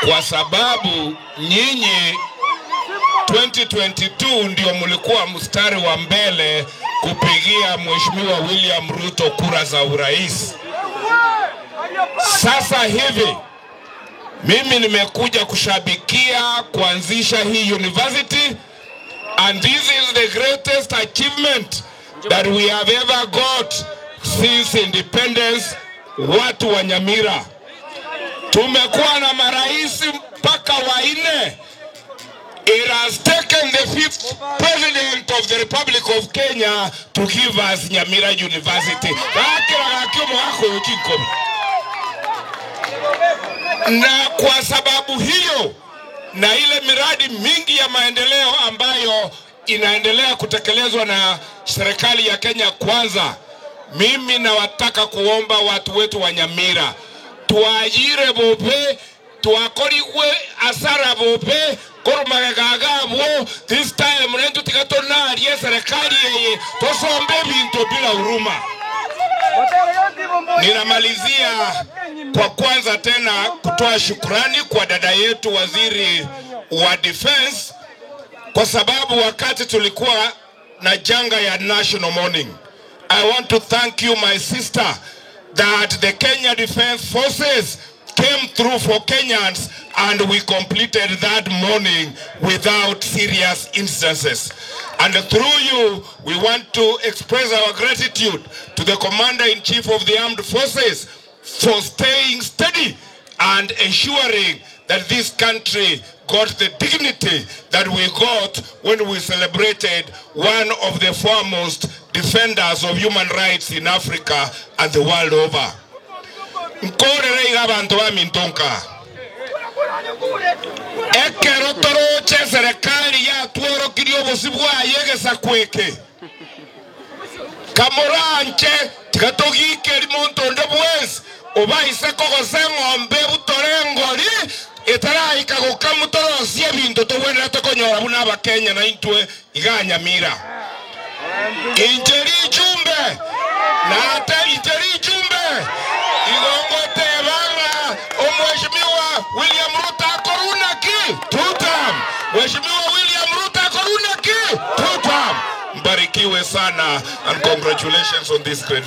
Kwa sababu nyinyi 2022 ndio mlikuwa mstari wa mbele kupigia Mheshimiwa William Ruto kura za urais. Sasa hivi mimi nimekuja kushabikia kuanzisha hii university, and this is the greatest achievement that we have ever got since independence. Watu wa Nyamira tumekuwa na marais mpaka wanne. It has taken the fifth president of the Republic of Kenya to give us Nyamira University. Na kwa sababu hiyo na ile miradi mingi ya maendeleo ambayo inaendelea kutekelezwa na serikali ya Kenya Kwanza, mimi nawataka kuomba watu wetu wa Nyamira tuajire bope, tuakorigwe asara bope korumagagagabo. This time rentu tikatonarie serikali yeye tosombe bintu bila huruma. Ninamalizia kwa kwanza tena kutoa shukrani kwa dada yetu waziri wa defense, kwa sababu wakati tulikuwa na janga ya national mourning, I want to thank you, my sister, that the Kenya Defense Forces came through for Kenyans and we completed that mourning without serious instances. And through you, we want to express our gratitude to the Commander-in-Chief of the Armed Forces for staying steady and ensuring that this country got the dignity that we got when we celebrated one of the foremost defenders of human rights in Africa and the world over. Nkorere iga bantu ba mintonka. Ekero toroche serikali ya tworokirie obosi bwaye egesaku. Kamoranche tigatogike muntu onde bwensi obaise kogose eng'ombe butore engori etaraika gokamutorosie ebinto tobwenera tokonyora buna abakenya na intwe iga Nyamira. Inche richumbe nate inche richumbe igongote banga omheshimiwa William Ruto akoruna ki two term. Mheshimiwa William Ruto akoruna ki two term. Mbarikiwe sana and congratulations on this great